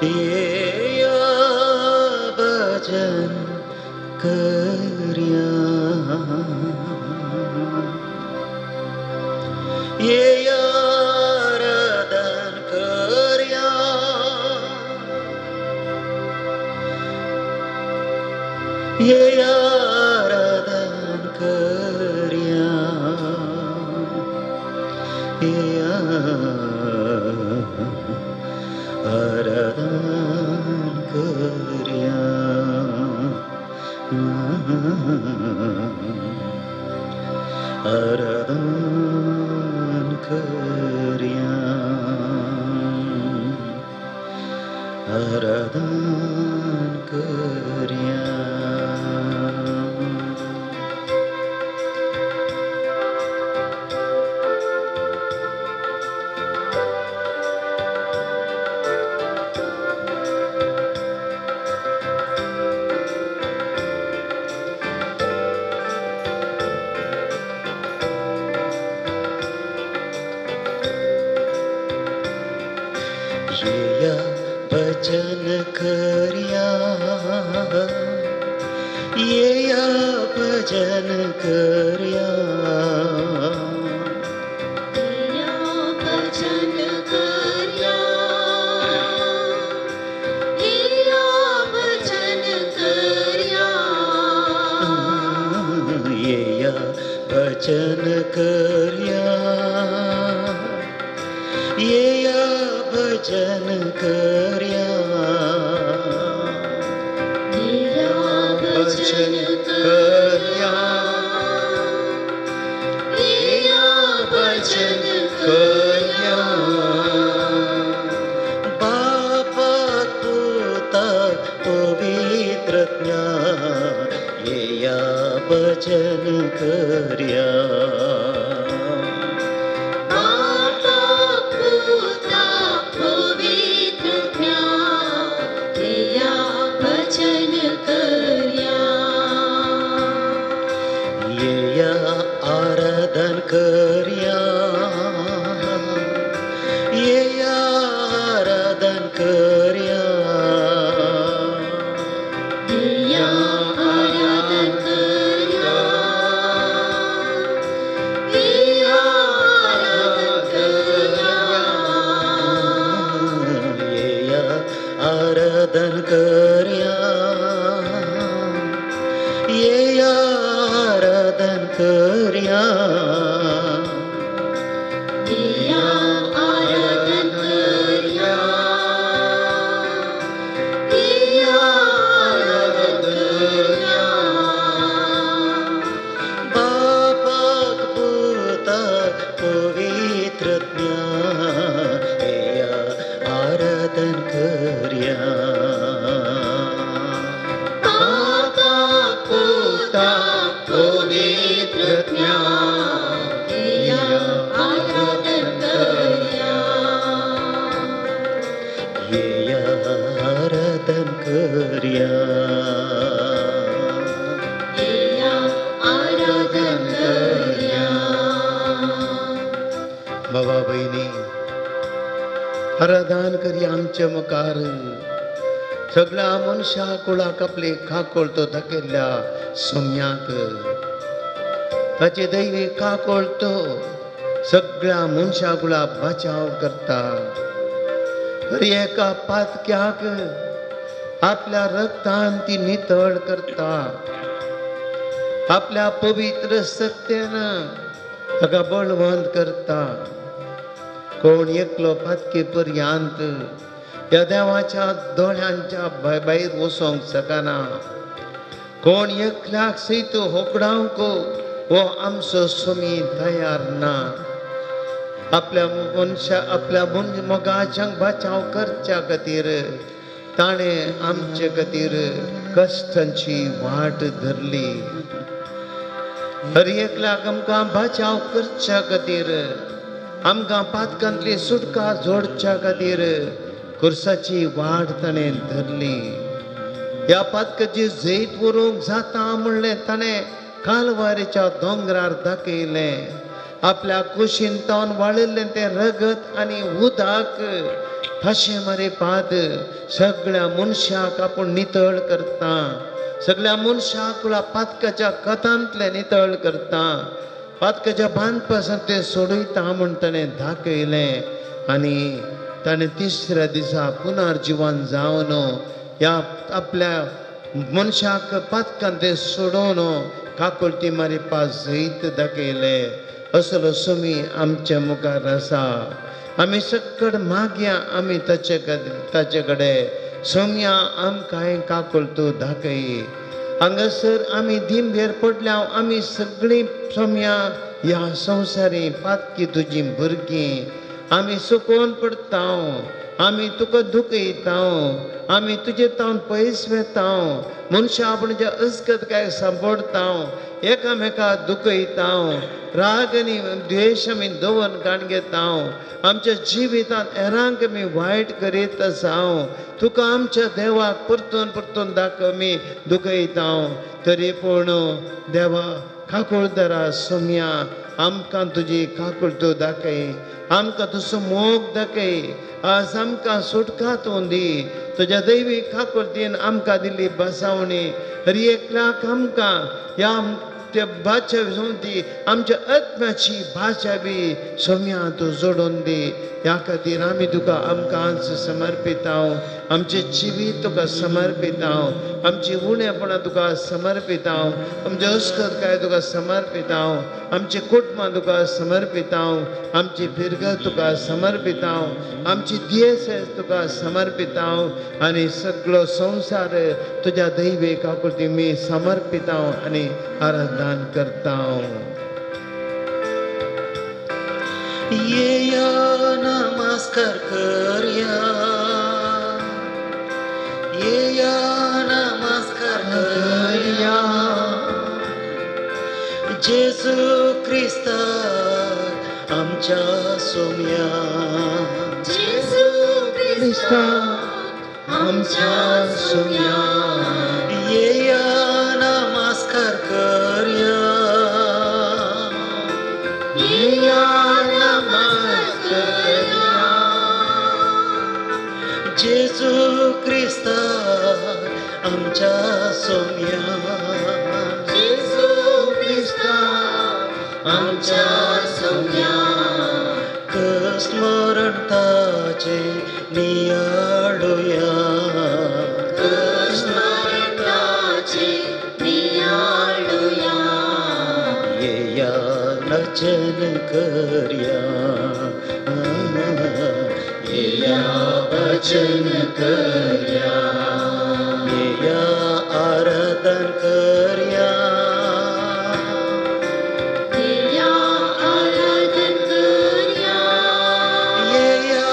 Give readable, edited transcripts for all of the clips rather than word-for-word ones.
ये भजन करिया, ये आराधन करिया, ये आराधन करिया, ये आराधन करिया, आराधन करिया, आराधन करिया। ये भजन करिया, ये भजन करिया, ये भजन करिया, ये भजन करिया, ये भजन करिया, ये भजन करिया, ये भजन करिया, ये भजन करिया। बापा पुता पवित्र ये भजन करिया, आराधन करिया, ये आराधन करिया, ये आराधन करिया, ये आराधन करिया, ये आराधन करिया, ये आराधन करिया, ये आराधन करिया, ये आराधन करिया। बापा पुता पवित्र ये आराधन करिया, बापा पुता पवित्र आराधन करिया, ये आराधन करिया, ये आराधन करिया। बाबा भयणी आराधन करिया आमचे मुखार सगळ्या मनशा कुळाक आपले काकळ तो दाखयल्ल्या सोम्याक ताचे दैवी काकळ तो सगळ्या मनशा कुळा बचाव करता। हर एका पातक्याक आपल्या रक्तान ती नितळ करता, आपल्या पवित्र सत्यान ताका बळवंत करता। कोण एकलो पातके पर्यंत ह्या देवाच्या दोळ्यांच्या भायर वचोंक शकना, कोण एकल्याक सयत होकडावंक हो आमचो स्वामी तयार ना। आपल्या मनशा आपल्या मोगाच्यांक बचाव करच्या खातीर ताणें आमचे खातीर कश्टांची वाट धरली। हर एकल्याक आमकां बचाव करच्या खातीर, आमकां पातकांतली सुटका जोडच्या खातीर खुर्साची वाट ताणें धरली। ह्या पातकाची जैत व्हरूंक जाता म्हणलें ताणें कालवारीच्या दोंगरार दाखयलें. आपल्या कुशीन तावन वाळिल्लें तें रगत आनी उदक तशें मरे पाद सगळ्या मनशाक आपूण नितळ करता, सगळ्या मनशाक पातकाच्या कथांतलें नितळ करता, पातकाच्या बांदपासून तें सोडयता म्हूण ताणें दाखयलें. आनी ताणें तिसऱ्या दिसा पुनर्जिवन जावन ह्या आपल्या मनशाक पातकान तें सोडोवन काकुळटी मारिपा जैत दाखयलें. असलो सुमी आमच्या मुखार आसा. आमी सक्कड मागया आमी ताचे कडेन सोमया आमकां काकुळटो दाखय. हांगासर आमी दिंबेर पडल्या आमी सगळीं सोमया ह्या संवसारी पातकी तुजी भुरगीं आमी सुकोवन पडटा, आमी तुका दुखयता, आमी तुजे तावन पयस वेता, मनशां आपणाच्या अस्कत काय सांपडटा, एकामेका दुखयता, राग आनी द्वेश आमी दवर काण घेता, आमच्या जिवितांत हेरांक आमी वायट करीत आसा, तुका आमच्या देवाक परतून परतून दाखय आमी दुखयता. तरी पूण देवा काकुळदरा सोमया आमकां तुजी काकुळटो दाखय, आमकां तुजो मोग दाखय, आज आमकां सुटका तूं दी. तुज्या दैवी काकुळटीन आमकां दिल्ली बसावणी हर एकल्याक आमकां ह्या त्या भाशा दी, आमच्या आत्म्याची भाशा बी सोमया तूं जोडून दी. ह्या खातीर आमी तुका आमकां समर्पिता, आमचें जिवीत तुका समर्पिता, आमची उणेपणां तुका समर्पिता, आमचे अस्कतकाय तुका समर्पिता, आमचें कुटुंबां तुका समर्पिता, आमची फिरगत तुका समर्पिता, आमची दियेस तुका समर्पिता आनी सगळो संवसार तुज्या दैवी काकुळटी मी समर्पिता आनी आराधन करता. येया नमस्कार करया, येया नमस्कार करया, जेजू क्रिस्ता आमच्या सोम्या, जेजू क्रिस्ता आमच्या सोम्या. येया नमस्कार करया, येया नमस्कार करया, जेजू क्रिस्ता आमच्या सोम्या, जेजू क्रिस्ता आमच्या सोम्या. स्मरण ताचे नियाळुया, स्मरण ताचे नियाळुया, येया भजन करया, येया भजन करया, येया आराधन करया, येया आराधन करया, येया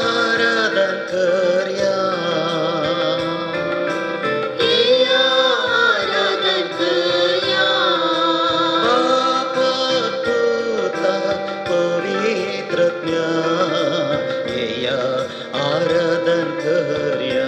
आराधन करया, येया आराधन करया. बाप पुता पवित्र येया आराधन करया.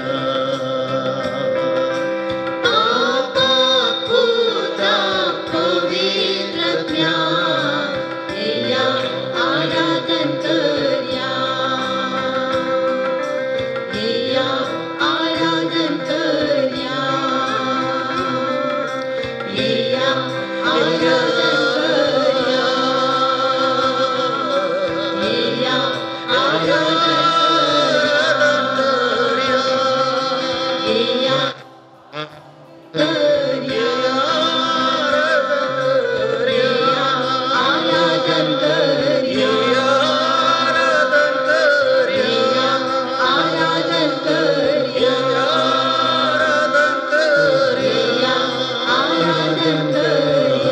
आराधन करया.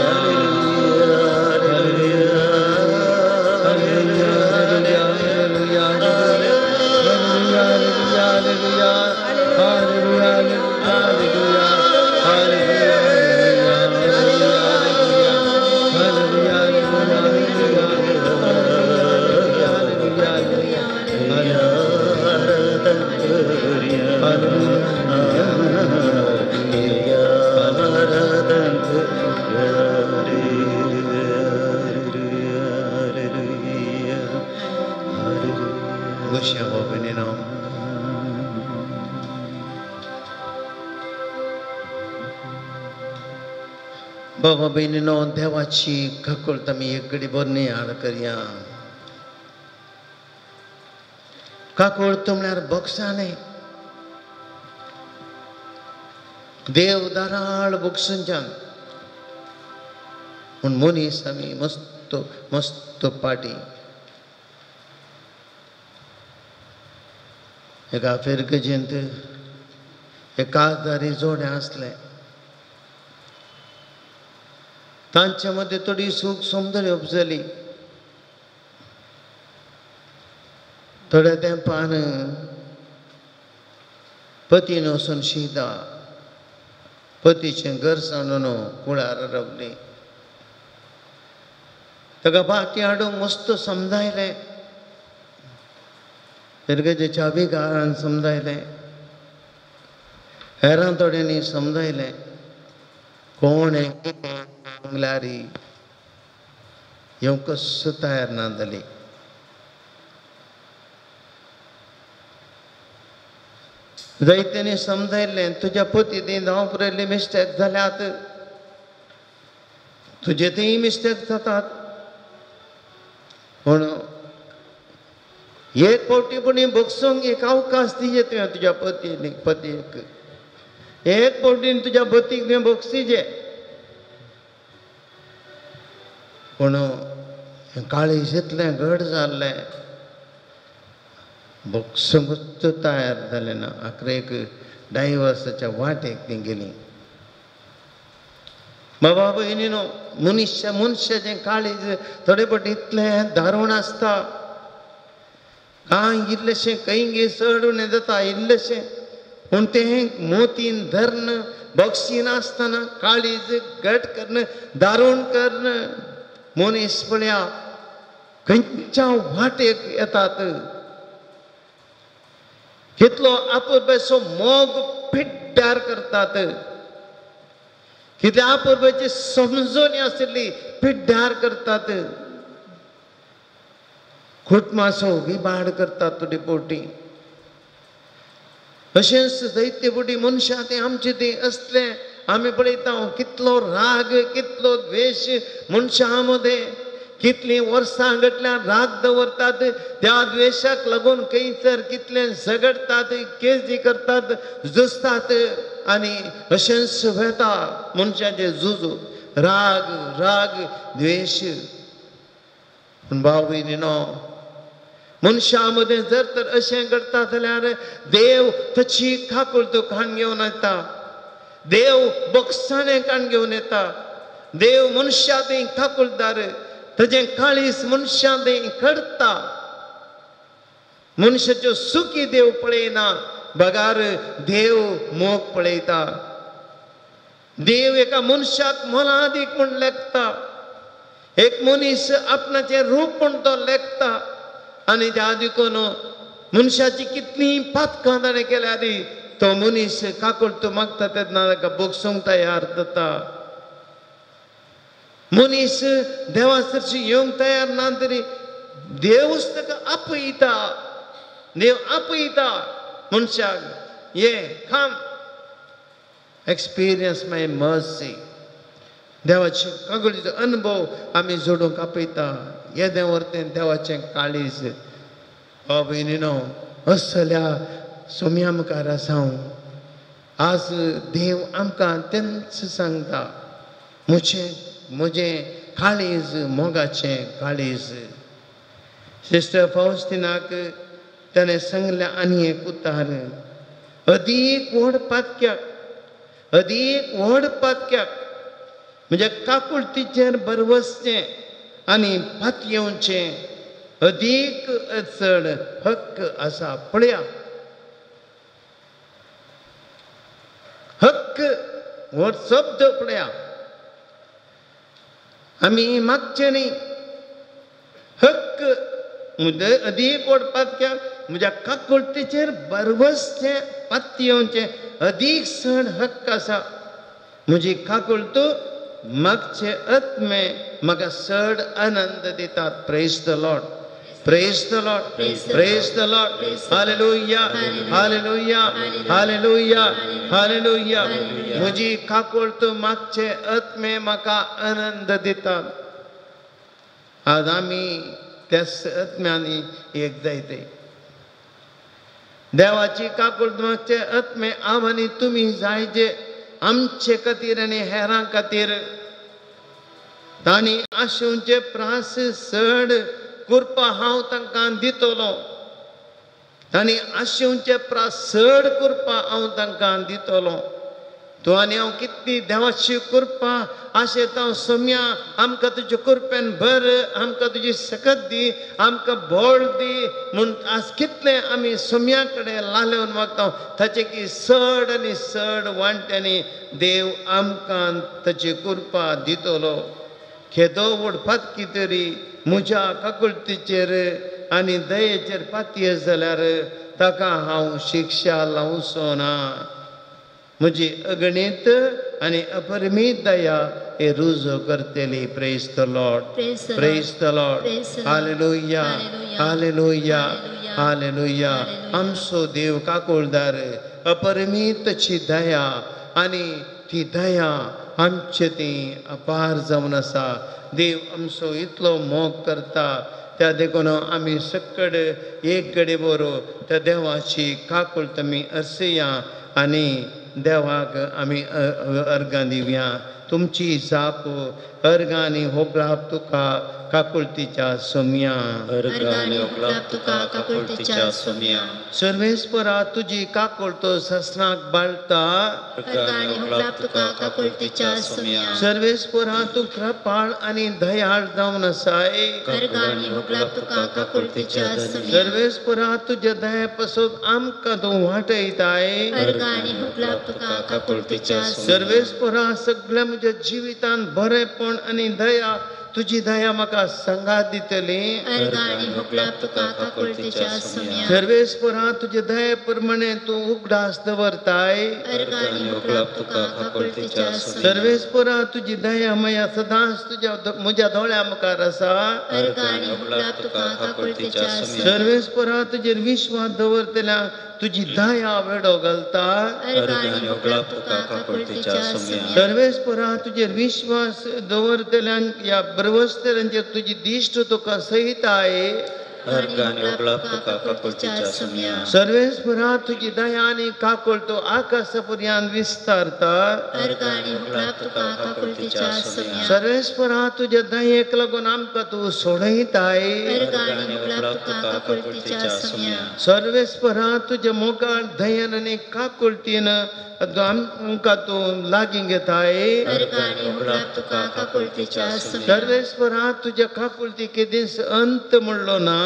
बसया भाव भयणीनो. बाबा भयणीनो, देवाची काकुळट आमी एक घडी भर नियाळ करया. काकुळट म्हळ्यार बोक्सां न्ही. देव दाराळ बोक्सूंच्यान, पूण मनीस आमी मस्त मस्त पाटी. एका फिरगजेंत एक काजदारी जोडें आसलें. तांचे मदें थोडी सूख समजणी उपजली. थोड्या तेंपान पतीन वचून शिदा पतीचें घर सांडून कुळार रावली. ताका बाकी हाडूंक मस्त समजायलें. फिरगजेच्या विगारान समजायलें, हेरां थोड्यांनी समजायलें. कोण सांगल्यार येवंकच तयार ना जाली. जायत्यांनी समजायलें, तुज्या पती ती धांव पुरयल्ली मिस्टेक जाल्यात, तुजे तेय मिस्टेक जातात, पूण एक फावटी पूण बगसूंक एक अवकाश दिजे तुवें तुज्या पतीक. पतीक एक फावटी तुज्या पतीक तुवें बगसिजे. पूण काळीज इतलें घट जाल्लें, बगसूंकच तयार जालें ना. आखरेक डायवर्साच्या वाटेक ती गेली. बाबा भयणीनो, मनीस मनशाचें काळीज थोडे फावटी इतलें दारूण आसता. कांय इल्लेशें खंय चड उणें जाता इल्लेशें, पूण तें मोतीन धरून बक्षिनासतना काळीज घट करून दारूण करून मनीस पळया खंयच्या वाटेक येतात. कितलो आपुरबायचो मोग पिड्ड्यार करतात, कितल्या आपुरबायची समजणी आशिल्ली पिड्ड्यार करतात, कुटुंबाचो विबाड करतात थोडी पोटी. अशेंच जायते फावटी मनशां तें आमचें तें असलें आमी पळयता. कितलो राग, कितलो द्वेश मनशां मदें, कितलीं वर्सां घटल्यान राग दवरतात. त्या द्वेशाक लागून खंयसर कितलें झगडटात, केजी करतात, झुजतात आनी अशेंच वेता मनशाचें झुजू, राग राग द्वेश. पूण भाव भयणीनो, मनशां मदें जर तर अशें घडटा जाल्यार देव ताची काकुळट काण घेवन येता, देव बक्षाणें काण घेवन येता. देव मनशां थंय काकुळदार, ताजें काळीज मनशां थंय करता. मनशाच्यो सुखी देव पळयना, बगार देव मोग पळयता. देव एका मनशाक मोलादीक म्हूण लेखता. एक मनीस आपणाचें रूप म्हूण तो लेखता आनी त्या देखून मनशाची कितलीं पातकां ताणें केल्यार तो मनीस काकुळट मागता तेन्ना ताका बगसूंक तयार जाता. मनीस देवा सरशी येवंक तयार ना तरी देवूच ताका आपयता. देव आपयता मनशाक, ये काम एक्सपिरियन्स माय मर्सी. देवाचे काकुळटीचो अनुभव आमी जोडूंक आपयता. येदें वर्तें देवाचें काळीज. भाव भयणीनो, असल्या सोम्या मुखार आसा हांव. आज देव आमकां तेंच सांगता, म्हजें म्हजें काळीज मोगाचें काळीज. सिस्टर फावस्तिनाक ताणें सांगलें आनी एक उतार, अदीक व्हड पातक्याक, अदीक व्हड पातक्याक म्हणजे काकुळटीचेर भरवसचें आनी पातयेवचें अदीक चड हक्क आसा. पळया, हक्क हो शब्द पळया, आमी मागचें न्ही. हक्क म्हणजे अदीक व्हड पातक्याक म्हज्या काकुळटीचेर भरवसचें पातयेवचें अदीक चड हक्क आसा. म्हजी काकुळट मागचे आत्मे म्हाका चड आनंद दितात. Praise the Lord, praise the Lord, praise the Lord. Hallelujah, hallelujah, hallelujah, hallelujah. म्हजी काकुळट मागचे आत्मे म्हाका आनंद दितात. आज आमी त्याच आत्म्यांनी एक जायते. देवाची काकुळट मागचे आत्मे हांव आनी तुमी जायजे आमचे खातीर आनी हेरां खातीर. तांणी आशेवचे प्रास चड कृपा हांव तांकां दितलो. तांणी आशेवचे प्रास चड कृपा हांव तांकां दितलो. तूं आनी हांव कितली देवाची कृपा आशेता हांव सोम्या, आमकां तुजे कृपेन भर, आमकां तुजी सकत दी, आमकां बळ दी म्हूण आज कितले आमी सोम्या कडेन लालेवन मागता. ताचे की चड आनी चड वांट्यांनी देव आमकां ताची कृपा दितलो. खेदो व्हड पातकी तरी म्हज्या काकुळतीचेर आनी दयेचेर पातयेत जाल्यार ताका हांव शिक्षा लावचो ना. म्हजी अगणीत आनी अपरिमीत दया हे रुजो करतली. Praise the Lord, praise the Lord. Hallelujah, hallelujah, hallelujah. आमचो देव काकुळदार, अपरिमीतची दया आनी ती दया आमचे ती अपार जावन आसा. देव आमचो इतलो मोग करता, त्या देखून आमी सकड एक गडे बरो त्या देवाची काकुळट आमी अरसया आनी देवाक आमी अर्गां दिवया. तुमची जाप अर्गां आनी होगळाप तुका काकुळतीच्या सोम्या. अर्गां आनी होगळाप तुका काकुळतीच्या सोम्या. सर्वेस्परा तुजी काकुळट ससनाक बाळता. अर्गां आनी होगळाप तुका काकुळतीच्या सोम्या. सर्वेस्परा तूं कृपाळ आनी दयाळ जावन आसाय. अर्गां आनी होगळाप तुका काकुळतीच्या सोम्या. सर्वेस्परा तुज्या दये पासून आमकां तूं वाटयताय. अर्गां आनी होगळाप तुका काकुळतीच्या सोम्या. सर्वेस्परा सगळ्या म्हज्या जिवितान बरेपण आनी दया तुजी दया म्हाका संगात दितली. अर्गां आनी होगळाप तुका काकुळतीच्या सोम्या. सर्वेस्परा तुजे दये प्रमाणे तूं उगडास दवरताय. अर्गां आनी होगळाप तुका काकुळतीच्या सोम्या. सर्वेस्परा तुजी दया मया सदांच तुज्या म्हज्या दोळ्या मुखार आसा. अर्गां आनी होगळाप तुका काकुळतीच्या सोम्या. सर्वेस्परा तुजेर विश्वास दवरतल्या तुजी दया वेडो घालता. अर्गां आनी होगळाप तुका काकुळतीच्या सोम्या. सर्वेस्परा तुजेर विश्वास दवरतल्यांक ह्या बरवसतल्यांचेर तुजी दिश्ट तुका सहिताय. अर्गां आनी होगळाप तुका काकुळतीच्या सोम्या. सर्वेस्परा तुजी दया आनी काकुळट आकाशा पर्यंत विस्तारता. अर्गां आनी होगळाप तुका काकुळतीच्या सोम्या. सर्वेस्परा तुज्या दयेक लागून आमकां तूं सोडयताय. अर्गां आनी होगळाप तुका काकुळतीच्या सोम्या. सर्वेस्परा तुज्या मोगाळ दयेन आनी काकुळतीन आमकां तूं लागीं घेताय. अर्गां आनी होगळाप तुका काकुळतीच्या सोम्या. सर्वेस्परा तुज्या काकुळतीके दीस अंत म्हणलो ना.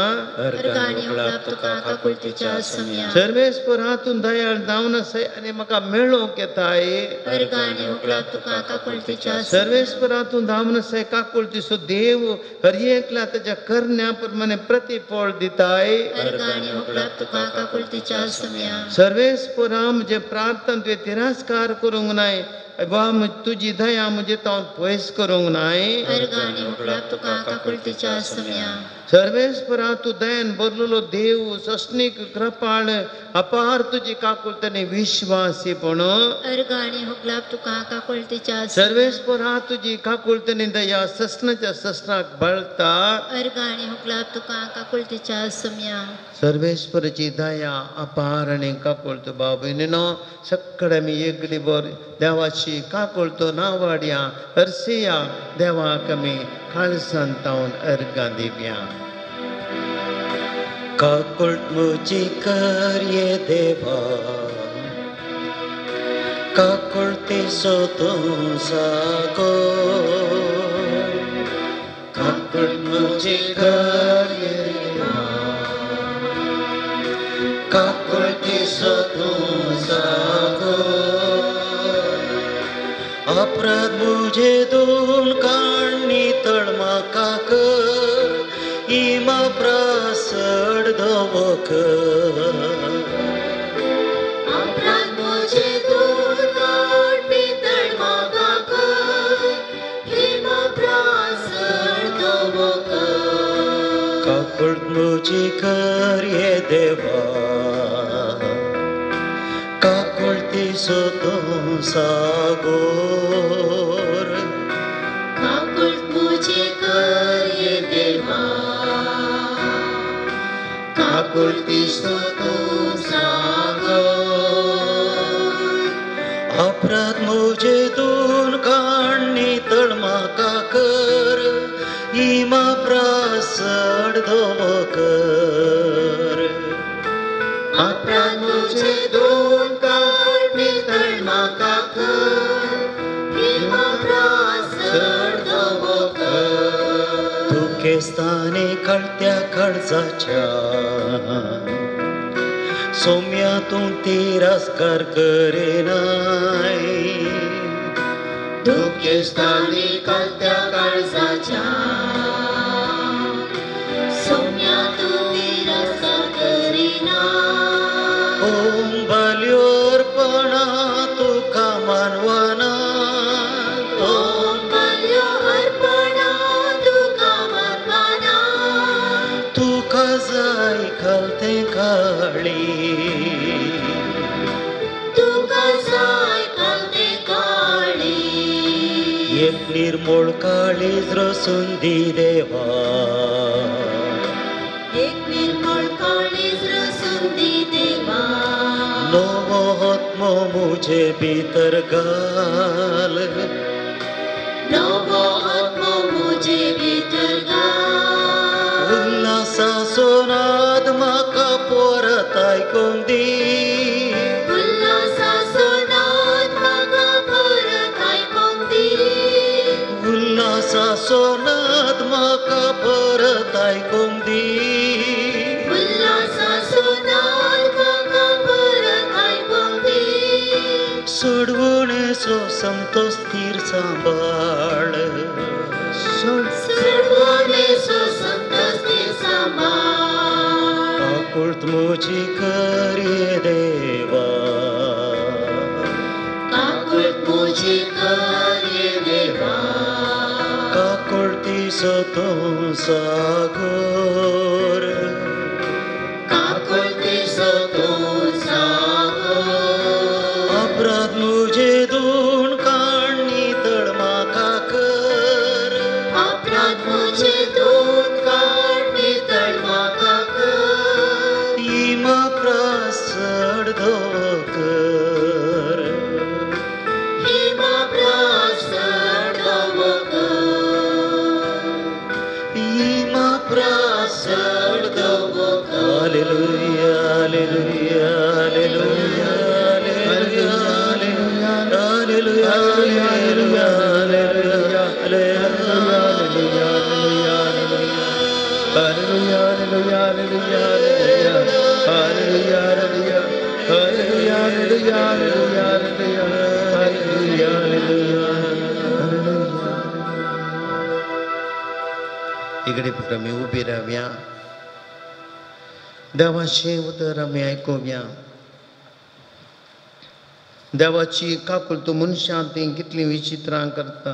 अर्गां आनी होगळाप तुका काकुळतीच्या सोम्या. सर्वेस्परा तूं दयाळ जावन आसाय आनी म्हाका मेळोवंक येताय. अर्गां आनी होगळाप तुका काकुळतीच्या सोम्या. सर्वेस्परा तूं जावन आसाय काकुळतीचो देव, हर एकल्या ताच्या करण्या प्रमाणे प्रतिफळ दिताय. अर्गां आनी होगळाप तुका काकुळतीच्या सोम्या. सर्वेस्परा म्हजे प्रार्थना तुवें तिरस्कार करूंक नाय वा तुजी दया म्हजे तावन पयस करूंक नाय. अर्गां आनी होगळाप तुका काकुळतीच्या सोम्या. सर्वेस्परा तूं दयेन भरलेलो देव, सस्नीक कृपाळ, अपार तुजी काकुळट आनी विश्वासीपण. अर्गां आनी होगळाप तुका काकुळतीच्या सोम्या. सर्वेस्परा तुजी काकुळट आनी दया ससनाच्या ससनाक बळता. अर्गां आनी होगळाप तुका काकुळतीच्या सोम्या. सर्वेस्पराची दया अपार आनी काकुळट. बाबा सगळे आमी एकडी बर देवाची काकुळट नावाडया अरसिया देवाक आमी काळजान तावन अर्गां दिवया. काकुळट म्हजी कर ये देवा, काकुळतीचो तूं जागो. काकुळट म्हजी कर ये देवा, काकुळतीचो तूं जागो. अपराध म्हजे दोन काडणी तळमाका कर, इमा प्रासड धवो कर. अपराध म्हजे दोन काडणी तळमाका कर, काकुळट म्हजी कर ये देवा, काकुळटीचो तूं सागोर. काकुळट म्हजी कर ये देवा, काकुळटीचो तूं सागोर. अपराध म्हजे दोन काण नितळ म्हाका कर, इमा प्रासड धवो कर. अपराध म्हजे दोन काण नितळ म्हाका कर, इमा प्रासड धवो कर. दुखेस्तानी कळत्या काळजाच्या सोम्या तूं तिरस्कार करिनाय. दुखेस्तानी कळत्या काळजाच्या सोम्या तूं तिरस्कार करिनाय. ओम बल्योर्पणा तुका मानवना, ओम बल्यो अर्पणा तुका मानवना. तुका जाय घालतें काळी, तुका जाय घालतें काळी. एक निर्मोळ काळीज रसून दी देवा, एक निर्मोळ काळीज रसून दी देवा. नवो आत्मो म्हजे भितर घाल, नवो आत्मो म्हजे भितर घाल. उल्हासाचो नाद म्हाका परत आयकूंक दी, उल्हासाचो नाद म्हाका परत आयकूंक दी. उल्हासाचो नाद म्हाका परत आयकूंक दी. उल्हासाचो नाद म्हाका परत आयकूंक दी. सोडवणेचो संतोष थीर सांबाळ, सोडवणेचो संतोष थीर सांबाळ. काकुळट म्हजी कर ये देवा, काकुळट म्हजी कर ये देवा. काकुळटीचो तूं सागोर. काकुळटीचो तूं सागोर. अपराध म्हजे दोन काण नितळ म्हाका कर, अपराध म्हजे दोन काण नितळ म्हाका कर. इमा प्रासड धवो कर, इमा प्रासड धवो कर. इमा प्रासड धवो कर. Hallelujah, hallelujah, hallelujah, hallelujah, hallelujah, hallelujah, hallelujah, hallelujah, hallelujah, hallelujah, hallelujah, hallelujah, hallelujah, hallelujah, hallelujah. इकडे फक्त आमी उबी रावया, देवाचें उतर आमी आयकुया. देवाची काकुळट मनशां तीं कितलीं विचित्रां करता.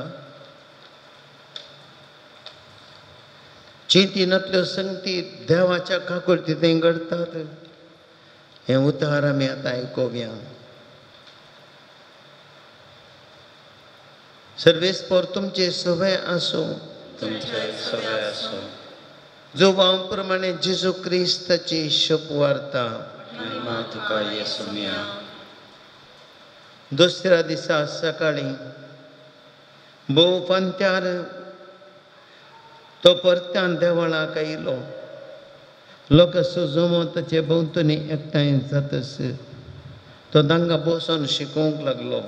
चिंतिनातल्यो संगती देवाच्या काकुळटी थंय घडटात. हें उतर आमी आतां आयकुया. सर्वेस्पर तुमचे सवय आसूं, तुमचे सवय आसूं. जो वाव प्रमाणे जेजू क्रिस्ताची शपवार्ता. महिमा तुका येसुम्या. दुसऱ्या दिसा सकाळीं भोव पंत्यार तो परत्यान देवळाक आयलो. लोक जमो ताचे भोंवतणी एकठांय जातच तो तांकां बसून शिकोवंक लागलो.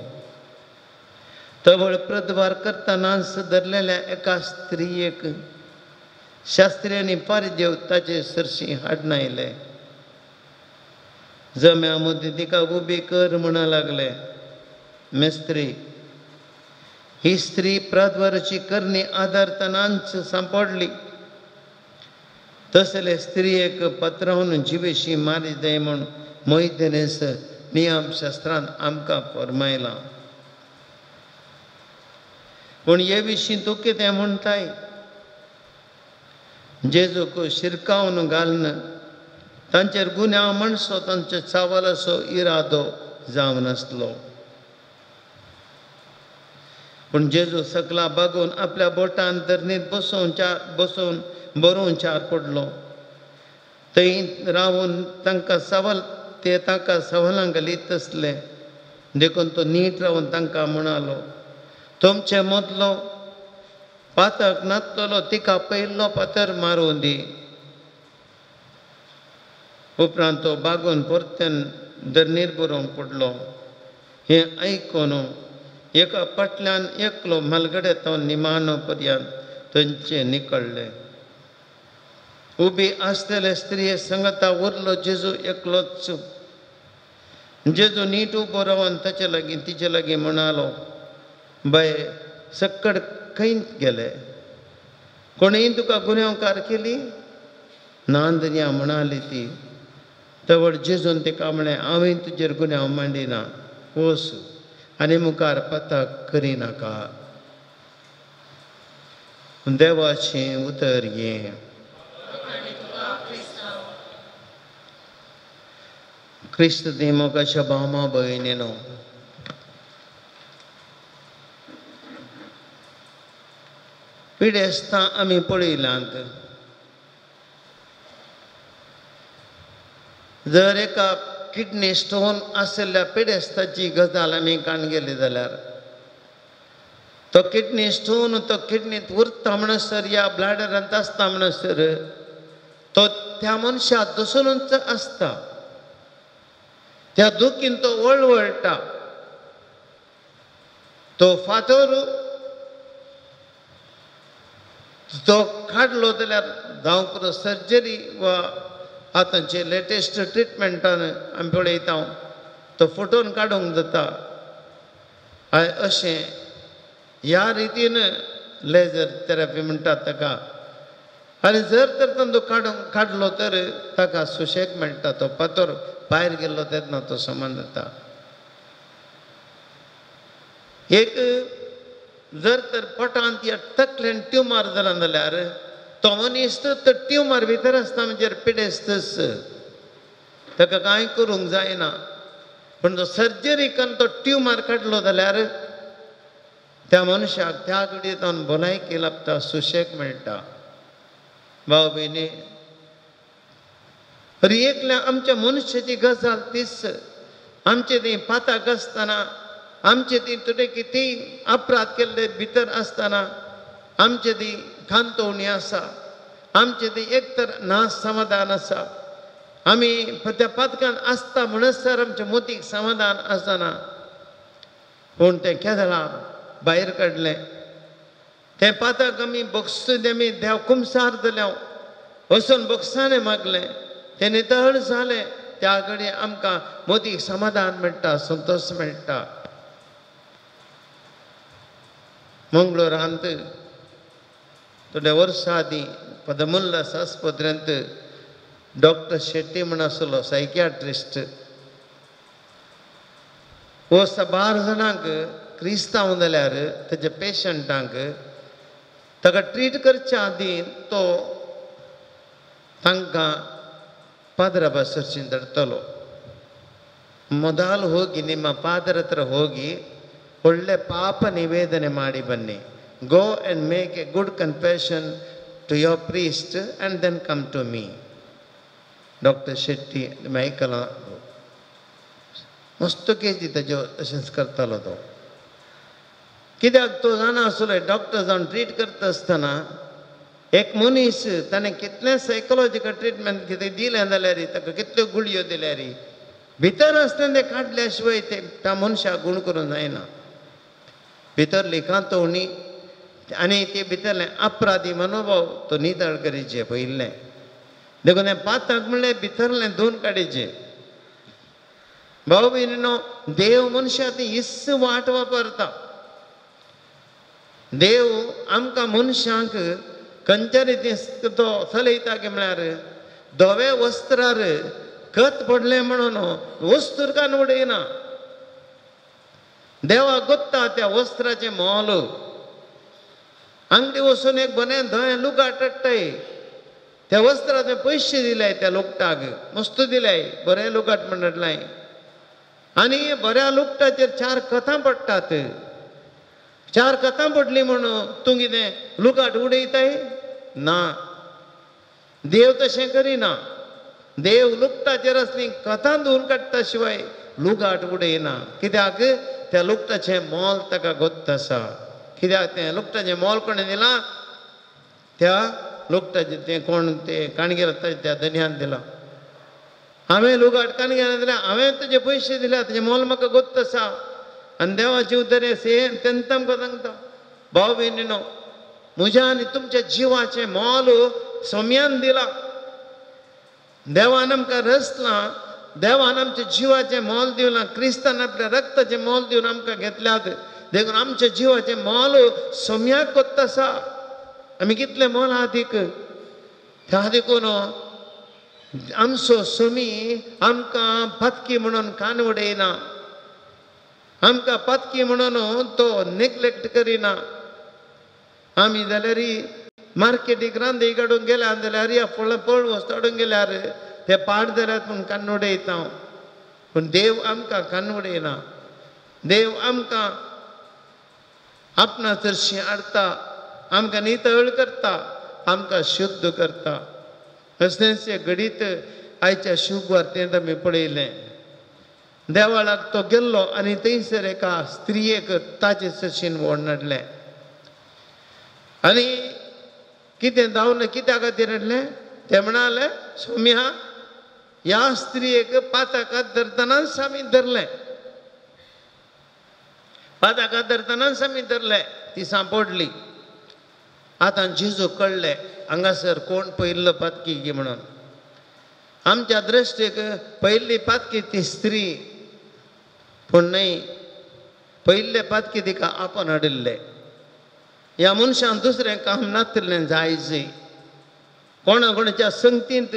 तवळ प्रद्वार करतनाच धरलेल्या एका स्त्रियेक शास्त्री आनी पारदेव ताचे सरशी हाडून आयले. जम्या मदीं तिका उबी कर म्हणा लागले. मेस्त्री, ही स्त्री प्राद्वाराची करणी आदारतनाच सांपडली. तसले स्त्रियेक पत्रावन जिवेशी मारी जाय म्हूण मोहितेनेस नियमशास्त्रान आमकां फरमायलां. पूण हे विशीं तूं कितें म्हणटाय? जेजूक शिरकावन घालून तांचेर गुन्यांव म्हणसो तांचे चावलाचो इरादो जावन आसलो. पूण जेजू सकला बागोवन आपल्या बोटान धरणीत बसोवन बरोवन चार पडलो. थंय रावन तांकां सवाल ते ताका सवालां घालीत आसले. देखून तो नीट रावन तांकां म्हणालो, तुमचे मदलो पातक नातलो तिका पयलो फातर मारूं दी. उपरांत तो बागोवन परत्यान धरणीर बरोवंक पडलो. हें आयकून एका फाटल्यान एकलो म्हालगडे तो निमाणो पर्यंत थंयचे निकळ्ळे. उबी आसलेले स्त्रिये संगता उरलो जेजू एकलोच. जेजू नीट उबो रावन ताचे लागीं तिचे लागीं म्हणालो, बाये सक्कड खंय गेले? कोणेय तुका गुन्यांवकार केली? नांदन्या म्हणाली ती. तवळ जेजून तिका म्हळें, हांवें तुजेर गुन्यांव मांडिना, वच आनी मुखार पताक करिनाका. देवाचें उतर हें. क्रिस्त देमोगाच्या भावमा भयणीनो, पिडेस्तां आमी पळयल्यांत. जर एका किडनी स्टोन आशिल्ल्या पिडेस्ताची गजाल आमी काण गेली जाल्यार तो किडनी स्टोन तो किडनींत उरता म्हणसर या ब्लॅडरांत आसता म्हणसर तो त्या मनशाक दसुनूच आसता. त्या दुखीन तो वळवळटा. तो फातर तो काडलो जाल्यार जावंक सर्जरी वा आतांचे लेटेस्ट ट्रिटमेंटान आमी पळयता तो फोटोन काडूंक जाता. अशें ह्या रितीन लेजर थेरपी म्हणटात ताका. आनी जर तर तो काडलो तर ताका सुशेग मेळटा. तो फातर भायर गेल्लो तेन्ना तो समान जाता. एक जर तर पोटांत या तकलेन ट्युमर जाला जाल्यार तो मनीस तर ट्युमर भितर आसता म्हणजे पिडेस्तच, ताका कांय करूंक जायना. पूण जो सर्जरी करून तो ट्युमर काडलो जाल्यार त्या मनशाक त्या घडयेन भलायकी लाबता, सुशेग मेळटा. भाव भयणी, हर एकल्या आमच्या मनशाची गजाल तीच. आमचे ती पाताक आसतना, आमचे ती तुटे कितें अपराध केल्ले भितर आसतना आमचे ती खांतोवणी आसा, आमचे ती एक तर ना समाधान आसा. आमी त्या पातकान आसता म्हणसर आमच्या मोतीक समाधान आसना. पूण तें केदळा भायर काडलें तें पातक आमी बक्षून आमी देव कुमसार जाल्या वचून बक्षाने मागलें, तें नितळ जालें. त्या कडेन आमकां मोतीक समाधान मेळटा, संतोश मेळटा. मंगळूरांत थोड्या वर्सां आदीं पदमुल्लास आस्पत्रेंत डॉक्टर शेट्टी म्हण आसलो सायकियाट्रिस्ट. हो साबार जाणांक क्रिस्तांव जाल्यार ताच्या पेशंटांक ताका ट्रीट करच्या आदीं तो तांकां पादरा चर्चीन धाडटलो. ಮೊದಲು ಹೋಗಿ ನಿಮ್ಮ ಪಾದರ ಹತ್ರ ಹೋಗಿ ಒಳ್ಳೆ ಪಾಪ ನಿವೇದನೆ ಮಾಡಿ ಬನ್ನಿ. Go and make a good confession to your priest and then come to me. Doctor Shetty Michael मस्त केजी ताज्यो अशेंच करतालो तो. कित्याक तो जाणा आसलो डॉक्टर जावन ट्रीट करता आसतना एक मनीस ताणें कितलें सायकोलॉजिकल ट्रिटमेंट कितें दिलें जाल्यार ताका कितल्यो गुळयो दिल्यार भितर आसतना तें काडल्या शिवाय तें त्या मनशाक गूण करूंक जायना. भितरली कांतोवणी आनी ते भितरलें अपराधी मनोभाव तो नितळ करीचे पयिल्लें. देखून हें पाताक म्हणलें भितरलें दोन काडीचे. भाव भयणीनो, देव मनशां ती इस्स वाट वापरता. देव आमकां मनशांक खंयच्या रितीन तो चलयता की म्हळ्यार धवे वस्त्रार खत पडलें म्हणून वस्तुरकान उडयना. देवाक गोत्ता त्या वस्त्राचें मोल. आंगडी वचून एक बरें धवें लुगाट हाडटाय, त्या वस्त्राक तुवें पयशे दिले त्या लुगटाक, मस्त दिले, बरें लुगाट म्हण हाडलें आनी बऱ्या लुगटाचेर चार कथां पडटात. चार कथां पडली म्हूण तूं कितें लुगाट उडयताय? ना, देव तशें करिना. देव लुगटाचेर असली कथां धुवन काडटा शिवाय लुगाट उडयना. कित्याक? त्या लुगटाचें मोल ताका गोत्त आसा. कित्याक तें लुगटाचें मोल कोणें दिलां? त्या लुगटाचें तें कोण तें काणगेर त्या धनयान दिलां. हांवें लुगाट काणगेर दिलां, हांवें तुजे पयशे दिल्या, तुजें मोल म्हाका गोत्त आसा. आनी देवाची उतर सेम तेन्ना आमकां सांगता, भाव भयणीनो, म्हज्या आनी तुमच्या जिवाचें मोल सोम्यान दिलां. देवान आमकां रचलां, देवान आमच्या जिवाचें मोल दिवलां, क्रिस्तान आपल्या रक्ताचें मोल दिवन आमकां घेतल्यात. देखून आमच्या जिवाचें मोल सोम्याक कोत्त आसा. आमी कितलें मोल आहा तीक. त्या देखून आमचो सोमी आमकां पातकी म्हणून कान उडयना, आमकां पातकी म्हणून तो नेग्लेक्ट करिना. आमी जाल्यार मार्केटीक रांदे काडूंक गेल्यार जाल्यार या फळ पळ वस्तू हाडूंक गेल्यार ते पाड जाल्यार पूण कान उडयता. पूण देव आमकां कान उडयना. देव आमकां आपणा चरशी हाडटा, आमकां नितळ करता, आमकां शुद्ध करता. असलेंच घडीत आयच्या शुभ वार्तेंत आमी पळयलें. देवाळाक तो गेल्लो आनी थंयसर एका स्त्रियेक ताचे चरशीन ओडून हाडलें. आनी कितें धांवन कित्या खातीर हाडलें? ते म्हणाले, सोम्या, ह्या स्त्रियेक पाताकात धरतनाच आमी धरलें, पाताकात धरतनाच आमी धरलें, ती सांपडली. आतां जेजू कळ्ळें हांगासर कोण पयल्लो पातकी गी म्हणून. आमच्या दृश्टीक पयली पातकी ती स्त्री, पूण न्हय, पयल्ले पातकी तिका आपण हाडिल्ले. ह्या मनशान दुसरें काम नातिल्लें जायज. कोणा कोणाच्या संगतींत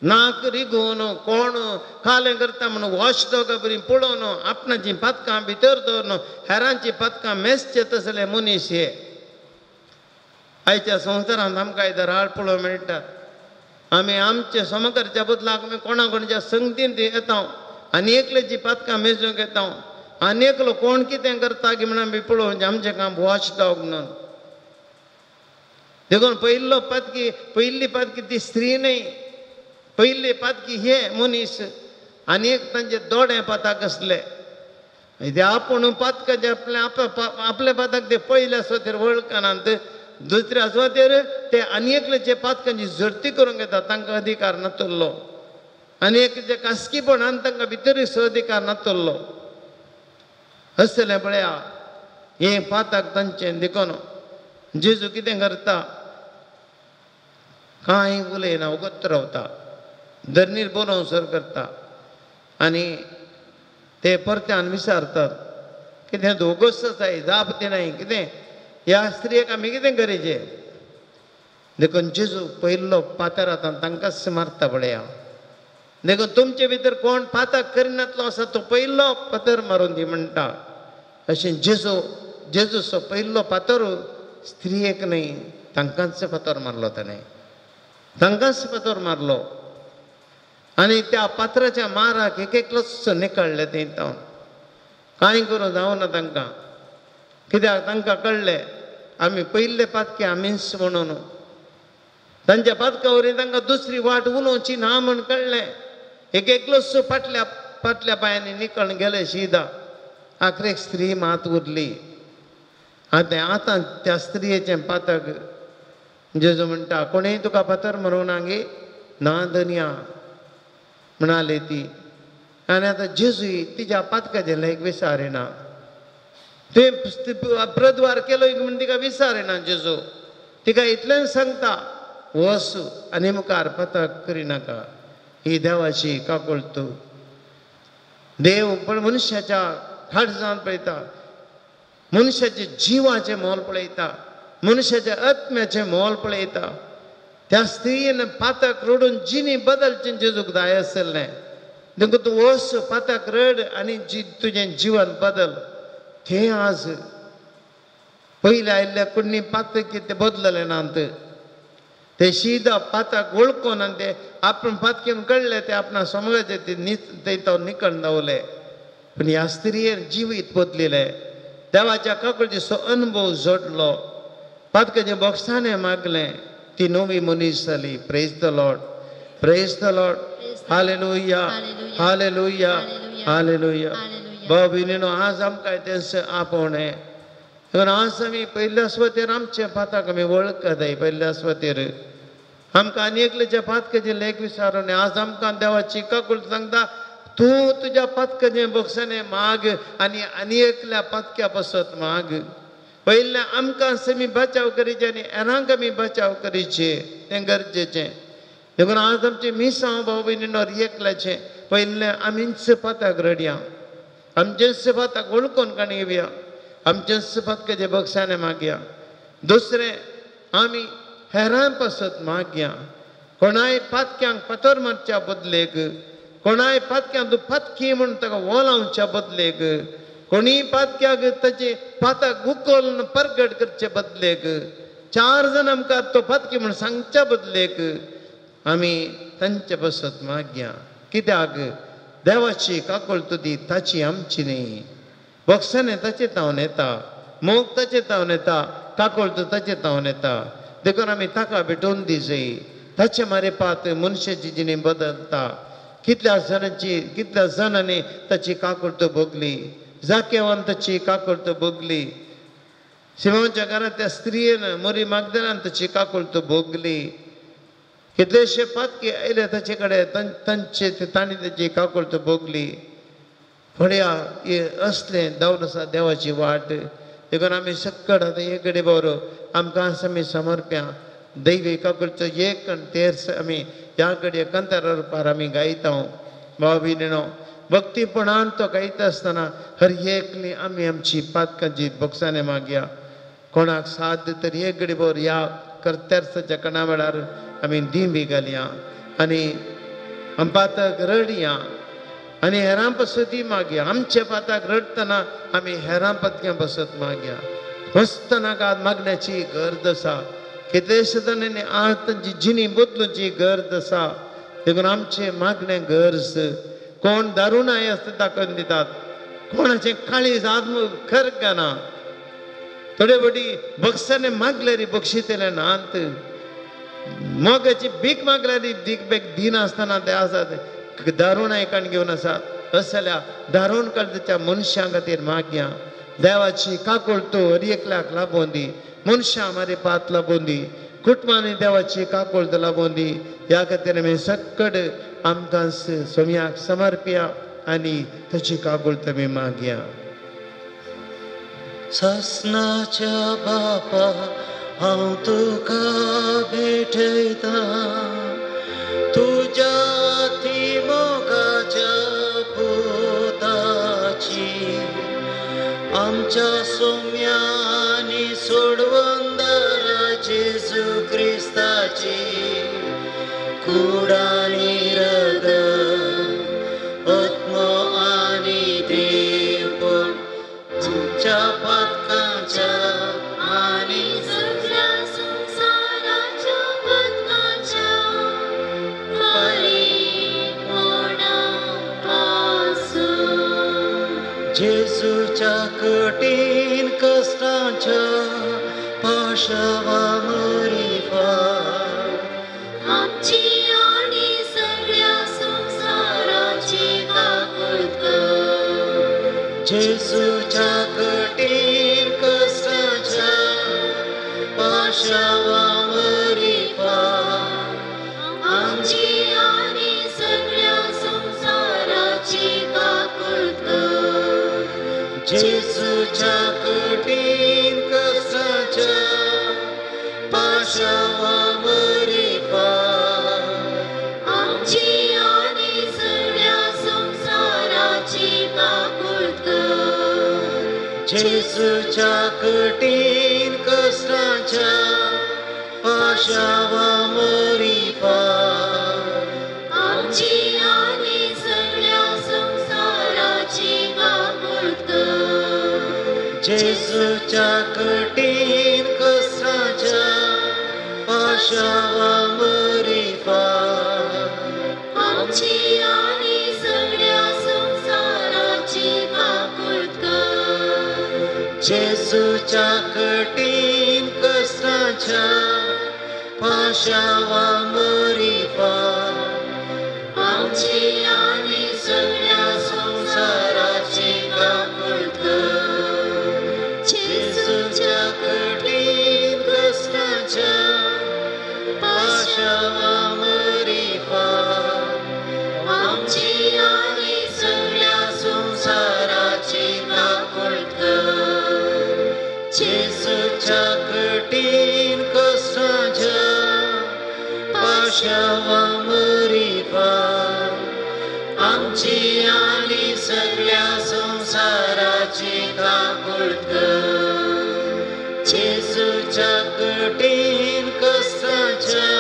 नाक रिगोवन कोण कालें करता म्हणून वॉश डॉगा बरी पळोवन आपणाचीं पातकां भितर दवरून हेरांचीं पातकां मेजचे तसले मनीस हे. आयच्या संवसारांत आमकां आयज राळ पळोवंक मेळटात. आमी आमचे समकरच्या बदलाक आमी कोणा कोणाच्या संगतींत येता आनी एकल्याचीं पातकां मेजूंक येता आनी एकलो कोण कितें करता की म्हणून आमी पळोवचें आमचें काम वॉच डॉग म्हणून. देखून पयल्लो पातकी, पयल्ली पातकी ती स्त्री न्हय, पयल्ली पातकी हे मनीस. आनी एक तांचे दोळे पाताक आसले, ते आपूण पातकाचे आपले आपल्या पाताक ते पयल्या सुवातेर वळखनात, दुसऱ्या सुवातेर ते आनी एकल्याचे पातकांची झडती करूंक येता, तांकां अधिकार नातल्लो. आनी एक जे कासकीपणान तांकां भितरूय अधिकार नातल्लो. आसलें पळया हें पाताक तांचें. देखून जेजू कितें करता? कांय उलयना, उगत रावता, धरणीर बरोवसर करता. आनी ते परत्यान विचारतात, कितें दोगोच आसाय, जाप दिनाय कितें ह्या स्त्रियेक आमी कितें करीचें? देखून जेजू पयल्लो पातर आतां तांकांच मारता पळया. देखून तुमचे भितर कोण पाताक करिनातलो आसा तो पयल्लो फातर मारून दी म्हणटा. अशें जेजू जेजूचो पयल्लो फातर स्त्रियेक न्हय, तांकांच फातर मारलो ताणें, तांकांच फातर मारलो. आनी त्या पात्राच्या माराक एक एकलोच निकळ्ळें थंय तावन. कांय करूं जावना तांकां, कित्याक तांकां कळ्ळें आमी पयल्ले पातके आमीच म्हणून. तांच्या पातका वरवीं तांकां दुसरी वाट उलोवची ना म्हण कळ्ळें. एक एकलोच फाटल्या फाटल्या पांयांनी निकळून गेले शिदा. आखरेक स्त्री मात उरली. आतां आतां त्या स्त्रियेचें पातक जेजू म्हणटा, कोणेय तुका फातर मारूंक ना गे? ना धनया म्हणाली ती. आनी आतां जेजूय तिज्या पातकाचें लेख विचारिना. तुवें प्रद्वार केलो म्हूण तिका विचारिना जेजू. तिका इतलेंच सांगता, वस आनी मुखार पातक करिनाका. ही देवाची काकुळट. देव पण मनशाच्या काळजान पळयता, मनशाच्या जिवाचें मोल पळयता, मनशाच्या आत्म्याचें मोल पळयता. त्या स्त्रियेन पातक रडून जिणी बदलचें जेजूक जाय आसलें. देखून तूं वस पातक रड आनी तुजें जिवन बदल. थंय आज पयलें आयिल्ल्या कोणी पातक कितें बदललें नात. ते शिदा पाताक वळखून आनी ते आपूण पातकेन कळ्ळे ते आपणा समाजाचे ते तो निकळ दावले. पूण ह्या स्त्रियेन जिवीत बदलिलें. देवाच्या काकुळतीचो अनुभव जोडलो. पातकाचे बोक्साने मागलें. ती नवी मनीस जाली. Praise the Lord. Praise the Lord. Hallelujah. Hallelujah. Hallelujah. भाव भयणीनो, आज आमकां तेंच आपोवणें. देखून आज आमी पयल्या सुवातेर आमच्या पाताक आमी वळखताय. पयल्या सुवातेर आमकां आनी एकल्याच्या पातकाचें लेख विचारून आज आमकां देवाची काकूळ सांगता, तूं तुज्या पातकाचें बोक्साने माग आनी आनी एकल्या पातक्या पासत माग. पयलें आमकां आमी बचाव करीचे आनी हेरांक आमी बचाव करीचे, तें गरजेचें. देखून आज आमचें मिसांव भाव भयणीनो एकल्याचें पयलें आमीच पाताक रडया, आमचेच पाताक वळखून काणी घेवया, आमचेच पातकाचे बक्षाने मागया. दुसरें आमी हेरां पासत मागया. कोणाय पातक्यांक फातर मारच्या बदलेक, कोणाय पातक्यांक तूं पातकी म्हूण ताका वोलावच्या बदलेक, कोणीय पातक्याक ताचे पाताक उखलून परगट करचे बदलेक, चार जाण आमकां तो पातकी म्हूण सांगच्या बदलेक आमी तांचे पासत मागया. कित्याक देवाची काकूळ तुदी ताची आमची न्ही. बक्षाने ताचे तावन येता, मोग ताचे तावन येता, काकूळ ताचे तावन येता. देखून आमी ताका भेटोवन दी जाय. ताचे मारे पात मनशाची जिणी बदलता. कितल्या जाणांची कितल्या जाणांनी ताची काकुळत भोगली. जाकेवान ताची काकुळत भोगली. शिमांच्या घरांत त्या स्त्रियेन मोरी मागदनान ताची काकुळत भोगली. कितलेशे पातकी आयले ताचे कडेन तांचे तांणी ताची काकुळत भोगली. फळया हे असलें जावन आसा देवाची वाट. देखून आमी सक्कड आतां एक कडे बरो आमकां आमी समर्प्या दैवी काकुळचो एक आनी तेर्स आमी ह्या कडे कंतारा रुपार आमी गायता. भाव भयणीनो, भक्तीपणान तो गायता आसतना हर एकली आमी आमची पातकांची बोक्साने मागया. कोणाक साथ तरी एक घडी भर ह्या तेर्साच्या कणा वेळार आमी दिंबी घालया आनी आम पाताक रडया आनी हेरां पासतूय मागया. आमच्या पाताक रडटना आमी हेरां पातक्यां पासत मागया. वचतना मागण्याची गरज आसा. कितलेशे जाणांनी आज तांची जिणी बदलूची गरज आसा. देखून आमचें मागणें गरज. कोण दारुण आसता दाखोवन दितात, कोणाचें काळीज आत्म खरगना. थोडे फावटी बक्षाने मागल्यार बक्षितले नात. मोगाची भीक मागल्यार भीक बेग दिनासतना ते आसात दारुण आयकण घेवन आसात. असल्या दारुण काळजाच्या मनशां खातीर मागया. देवाची काकूळ तो हर एकल्याक लाबोवन दी. मनशां मारे पात लाबोवन दी. कुटुंबांनी देवाची काकूळ लाबोवन दी. ह्या खातीर आमी सक्कड आमकां सोम्याक समर्पया आनी ताची काकूळ आमी मागया. सासनाच्या बापा हांव तुका भेटयता, तुज्या ती मोगाच्या पुताची आमच्या सोम्यानी सोडवंदारा जेजू क्रिस्ताची कुडानी रगत आत्मो आनी देवपण तुमच्या पातकांच्या आनी सगळ्या संवसाराच्या पातकांच्या फारीकपणा पासून. जेजूच्या कठीण कश्टांच्या पाशावा मरिफात आमची आनी सगळ्या संवसाराची काकूळ कर. जेजूच्या कठीण कश्टांच्या पाशावा मरिफात आमची आनी सगळ्या संवसाराची काकूळ कर. जेजूच्या कठीण कश्टांच्या पाशावा मरिफात आमची आनी सगळ्या संवसाराची काकूळ कर. जेजूच्या कठीण कश्टांच्या पाशावा मरिफात आमची आनी सगळ्या संवसाराची काकूळ कर. जेजूच्या कठीण कश्टांच्या पाशावा पाशावा मरिफा आमची आनी सगळ्या संवसाराची काकूट कर. जेजूच्या कठीण कश्टाच्या पाशावा मरिफा आमची आनी सगळ्या संवसाराची काकूट कर. जेजूच्या कठीण कश्टाच्या पाशावा मरिफा आमची आनी सगळ्या संवसाराची काकूट कर. जेजूच्या कठीण कश्टाच्या पाशावा मरिफा आमची आनी सगळ्या संवसाराची काकूट कर. जेजूच्या कठीण कश्टाच्या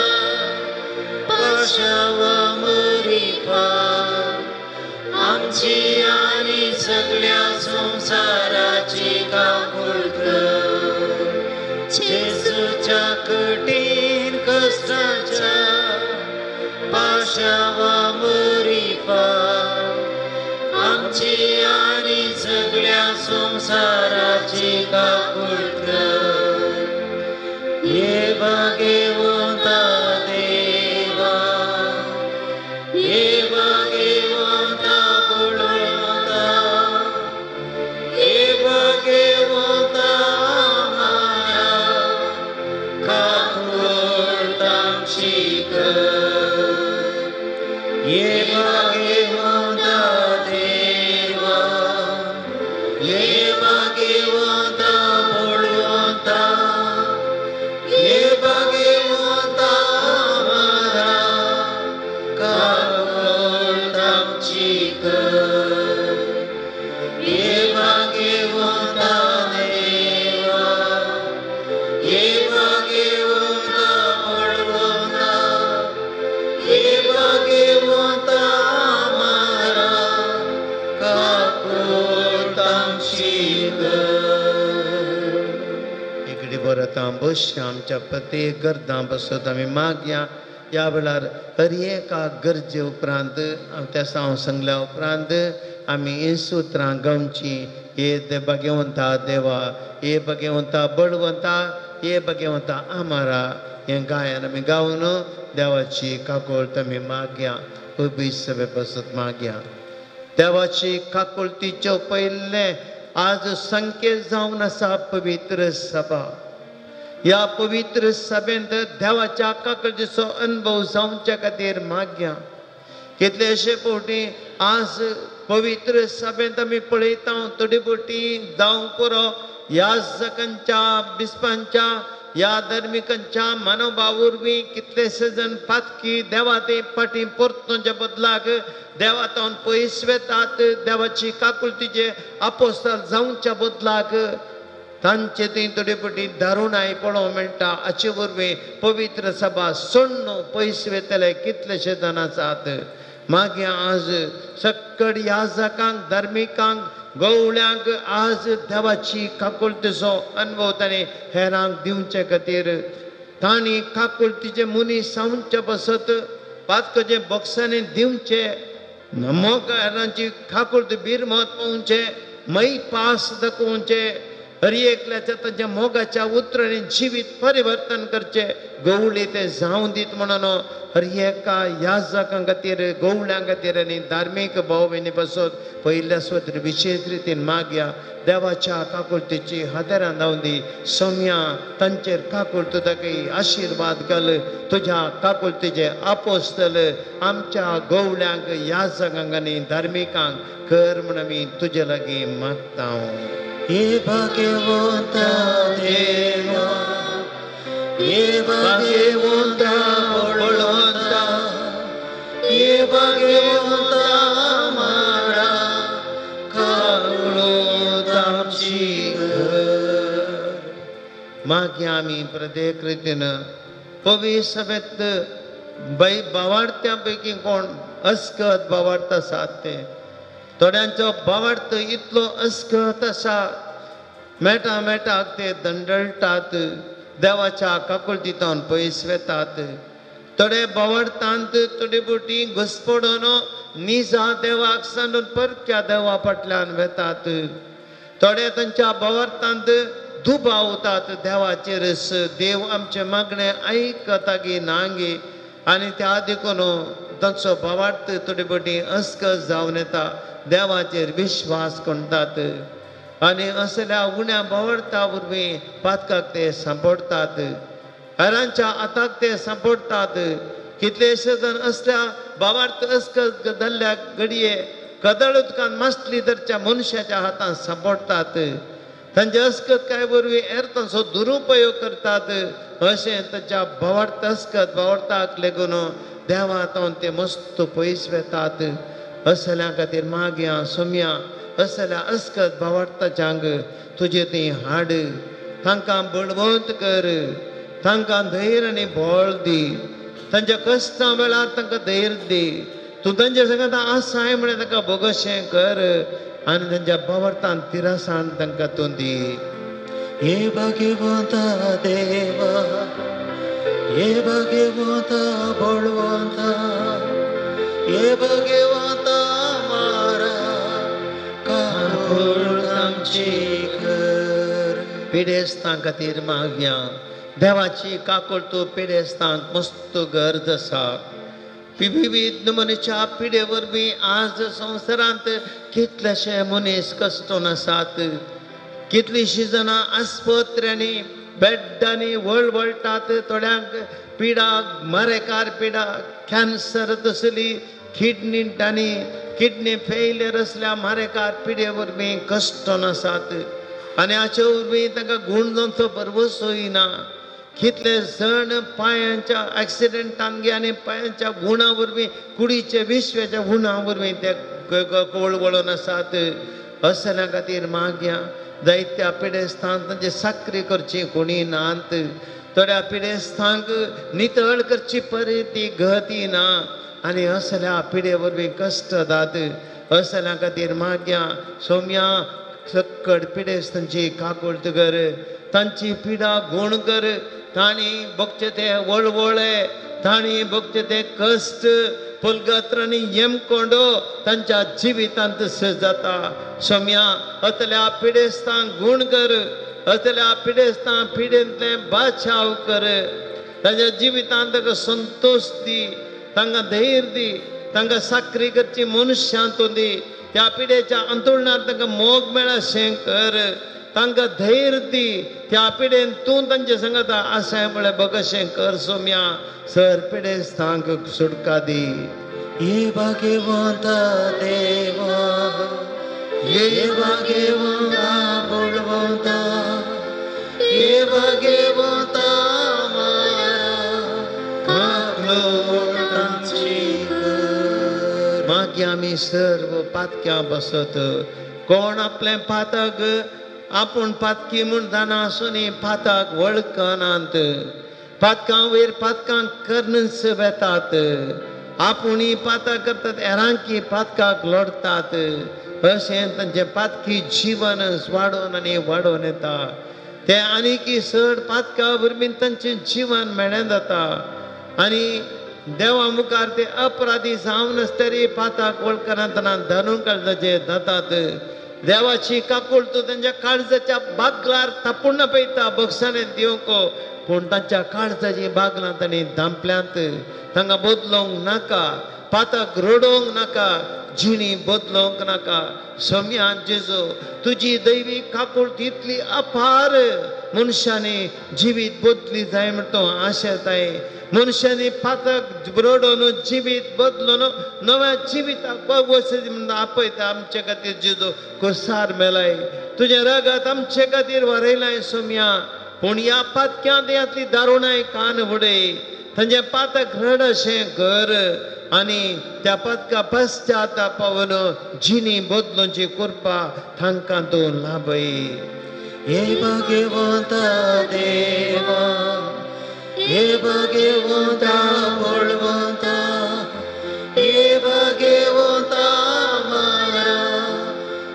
पाशावा मरिफा आमची आनी सगळ्या संवसाराची काकूट कर. जेजूच्या कठीण कश्टाच्या पाशावा मरिफा आमची आनी सगळ्या संवसाराची काकूट कर. हे भाग्यवंता देवा, हे भाग्यवंता बळवंता, हे भाग्यवंता मारा काकूट आमची कर. हे भाग्यवंता देवा, हे भाग्यवंता बळवंता, हे भाग्यवंता मारा काकूट आमची कर. हे भाग्यवंता देवा, हे भाग्यवंता बळवंता, हे भाग्यवंता मारा काकूट आमची कर. इकडे बरं बसया आमच्या प्रत्येक गरजां बसत आमी मागया. ह्या वेळार हर एका गरजे उपरांत त्या हांव सांगल्या उपरांत आमी हीं सुत्रां गावचीं. हे भाग्यवंता देवा, हे भाग्यवंता बळवंता, हे भाग्यवंता आमारा हें गायन आमी गावन देवाची काकूट आमी मागया. उबी सभे बसत मागया. देवाची काकुळतीच्यो पयलें आज संकेत जावन आसा पवित्र सभा. ह्या पवित्र सभेंत देवाच्या काकुळतीचो अनुभव जावच्या खातीर मागया. कितलेशे फावटी आज पवित्र सभेंत आमी पळयता थोडी फावटी जावंक पुरो याजकांच्या, बिस्पांच्या, ह्या धर्मिकांच्या मनोभाव वरवीं कितलेशे जण पातकी देवा ते फाटीं परतूनच्या बदलाक देवा तावन पयस वेतात. देवाची काकुळतीचे आपोस्ताल जावच्या बदलाक तांचे थंय थोडे फावटी दारुणाय पळोवंक मेळटा. हाचे वरवीं पवित्र सभा सोडून पयस वेतले कितलेशे जाण आसात. मागीर आज सक्कड याजकांक, धार्मिकांक, गवळ्यांक आज देवाची काकुळतीचो अनुभव ताणें हेरांक दिवचे खातीर तांणी काकुळतीचे मनीस जावचे पासत पातकाचे बक्षांनी दिवचे, मोग हेरांची काकुळती बिरमत पळोवचें, मै पास दाखोवचें, हर एकल्याच्या ताच्या मोगाच्या उतरांनी जिवीत परिवर्तन करचें. गवळी ते जावं दीत म्हणून हर एका याजकां खातीर, गवळ्यां खातीर आनी धार्मीक भाव भयणी पासत पयल्या स्वतर विशेश रितीन मागया. देवाच्या काकुळतीची हातेरां जावं दी. सोम्या तांचेर काकुळत दाखय, आशिर्वाद घाल. तुज्या काकुळतीचे आपोस्तल आमच्या गवळ्यांक, याजकांक आनी धार्मिकांक कर म्हूण आमी तुजे लागीं मागता. हे भाग्यवंता देवा, हे भाग्यवंता बळवंता, हे भाग्यवंता मारा काकूट आमची कर. मागीर आमी प्रत्येक रितीन पवित्र सभेंत बावाडत्या पैकी कोण अस्कत बावाडत आसात ते थोड्यांचो बावाडत इतलो अस्कत आसा मेळटा मेळटाक ते दंडळटात. देवाच्या काकुळटींतल्यान पयस वेतात. थोडे बोवाळटांत थोडी बोटी घुसपडून निजा देवाक सांडून परक्या देवा फाटल्यान वेतात. थोडे तांच्या बोवाळटांत दुबावतात देवाचेरच, देव आमचें मागणें आयकता गी ना गी, आनी त्या देखून तांचो भावार्थ थोडी बोटी अस्कस जावन येता, देवाचेर विश्वास करतात आनी असल्या उण्या भावार्था वरवीं पातकाक ते सांपडटात, हेरांच्या हाताक ते सांपडटात. कितलेशे जाण असल्या भावार्थ अस्कस जाल्ल्या घडये कदळ उदकान मासली धरच्या मनशाच्या हातान सांपडटात. तांचे अस्कत काय वरवीं हेर तांचो दुरुपयोग करतात. अशें तांच्या भावार्थ अस्कत भावार्थाक लागून देवा तावन ते मस्त पयस वेतात. असल्या खातीर मागया सोम्या असल्या अस्कत भावार्थाच्यांक तुजे थंय हाड, तांकां बळवंत कर, तांकां धैर्य आनी बळ दी, तांच्या कश्टां वेळार तांकां धैर्य दी. तूं तांच्या संगात आसाय म्हणून तांकां भोगशें कर आनी तांच्या भावार्थान तिरसान तांकां तूं दी. हे भाग्यवंता देवा, हे भाग्यवंता बळवंता, हे भाग्यवंता मारा काकुळट आमची कर. पिडेस्तां खातीर मागया. देवाची काकुळट पिडेस्तांक मस्त गरज आसा. विविध नमुनेच्या पिडे वरवीं आज संवसारांत कितलेशे मनीस कश्टून आसात. कितलींशीं जाणां आस्पत्र्यांनी बेड्डांनी वळवळटात. थोड्यांक पिडा मरेकार पिडा, कॅन्सर तसली किडनी आनी किडनी फेल्यर असल्या मारेकार पिडे वरवीं कश्टून आसात आनी हाचे वरवीं तांकां गूण जावचो भरवसोय ना. कितले जण पांयांच्या एक्सिडेंटान गे आनी पांयांच्या गुणा वरवीं कुडीचे विश्वाच्या गुणा वरवीं ते वळवळून आसात. असल्या खातीर मागया. जायत्या पिडेस्तांक तांचे साकरी करची कोणी नात, थोड्या पिडेस्तांक नितळ करची परिती गती ना आनी असल्या पिडे वरवीं कश्ट जातात. असल्या खातीर मागया सोम्या सक्कड पिडेस्तांची काकुळट कर, तांची पिडा गूण कर. तांणी भोगचे ते वळवळे, तांणी भोगचे ते कश्ट पुलगत्रांनी येमकोंडो तांच्या जिवितांत जाता. सोम्या अतल्या पिडेस्तांक गूण कर, अतल्या पिडेस्तांक पिडेंतलें बाचाव कर, तांच्या जिवितांत तांकां संतोश दी, तांकां धैर्य दी, तांकां साकरी करची मनुष्यां तूं दी. त्या पिडेच्या अंतुळणार तांकां मोग मेळशें कर, तांकां धैर्य दी. त्या पिडेन तूं तांचे संगता आसाय म्हळ्यार बगशें कर. सोम्या सर पिडेस्तांक सुटका दी. हे भाग्यवंता देवा, हे भाग्यवंता बळवंता, हे भाग्यवंता मारा काकुळट आमची कर. मागीर आमी सर्व पातक्यां बसत कोण आपलें पातक आपूण पातकी म्हूण जाणा आसूनय पातक वळखनात, पातकां वयर पातकां करनच वेतात, आपुणूय पातक करतात, हेरांकी पातकाक लढतात. अशें तांचें पातकी जिवन वाडोवन आनी वाडोवन येता. ते आनीकी चड पातकां वरवीं तांचें जिवन मेळ्ळें जाता आनी देवा मुखार ते अपराधी जावन आसतरी पातक वळखनातना धरून काळजाचे जातात. देवाची काकुळट तांच्या काळजाच्या बागलार तापून पळयता बक्षाणे दिवंक, पूण तांच्या काळजाची बागलां तांणी धांपल्यांत. तांकां बदलोवंक नाका, पातक रडोवंक नाका, जिणी बदलोवंक नाका. सोम्या जेजू तुजी दैवी काकुळट इतली अपार, मनशांनी जिवीत बदली जाय म्हण तूं आशेताय. मनशांनी पातक रडोवन जिवीत बदलून नव्या जिविताक वचत म्हणून आपयता. आमचे खातीर जेजू कोसार मेलाय, तुजें रगत आमचे खातीर वरयलाय सोम्या. पूण ह्या पातक्यांत ह्यातली दारुणाय कान उडय, तांचें पातक रड अशें कर आनी त्या पातका पश्चातापावन जिणी बदलूंची कृपा तांकां तूं लाभय. हे भाग्यवंता देवा, हे भाग्यवंता बळवंता, हे भाग्यवंता मारा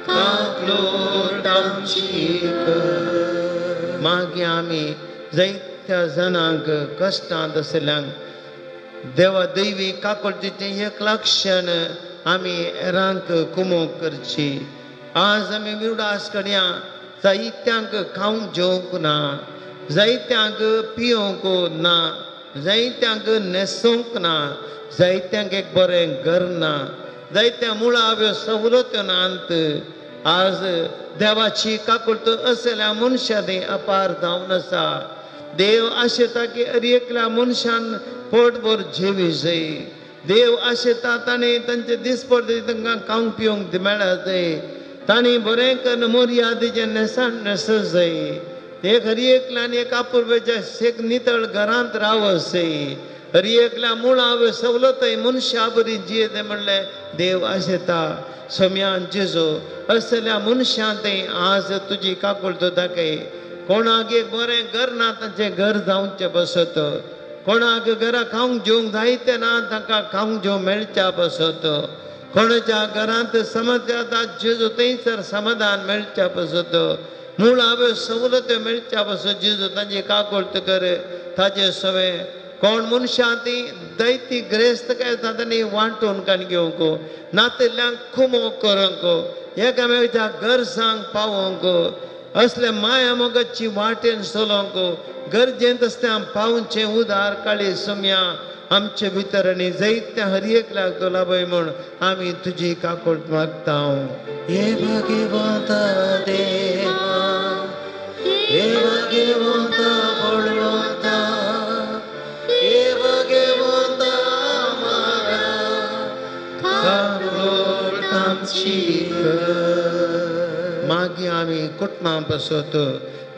काकुळट आमची कर. मागीर आमी जैत जायत्या जाणांक कश्टांत आशिल्ल्यांक देवा दैवी काकुळटीचें एक लक्षण आमी हेरांक कुमोक करची. आज आमी विरडास कडया जायत्यांक खावंक जेवंक ना, जायत्यांक पिवंक ना, जायत्यांक न्हेसूंक ना, जायत्यांक एक बरें घर ना, जायत्या मुळाव्यो सवलत्यो नात. आज देवाची काकुळट असल्या मनशा ती अपार जावन आसा. देव आशेता की हर एकल्या मनशान पोटभर जेवी जाय. देव आशेता ताणें तांचे दिसपडते तांकां खावंक पिवंक मेळत जाय. तांणी बरें करून मर्यादेचें न्हेसण न्हेसत जाय. एक हर एकल्यान एक आपुरबेच्या शेक नितळ घरांत रावत जाय. हर एकल्या मुळाव्यो सवलतय मनशा बरी जियेते म्हणलें देव आशेता. सम्यान जेजू असल्या मनशां थंय आज तुजी काकुळट दाखय. कोणाक एक बरें घर ना तांचें घर जावचें बसत, कोणाक घरा खावंक जेवंक जायते ना तांकां खावंक जेवंक मेळच्या बसत, कोणाच्या घरांत समस्या जाता जेजू थंयसर समाधान मेळच्या बसत, मुळाव्यो सवलत्यो मेळच्या बसत. जेजू तांची काकुळट कर. ताजे सवें कोण मनशां ती दैती ग्रेस्त काय तांणी वांटून काण घेवंक, नातिल्ल्यांक खुमो करूंक, एकामेकाच्या गरजांक पावोवंक, असले माया मोगाची वाटेन चलोवंक, गरजेंत आसल्या पावचें उदार काळी सुमया आमचे भितर आनी जैत्या हर एकल्याक तो लाभय म्हूण आमी तुजी काकुळट मागता. हे भगवंता देवा, हे भगवंता बळवंता, हे भगवंता मारा काकुळट आमची कर. मागीर आमी कुटुंबां पासत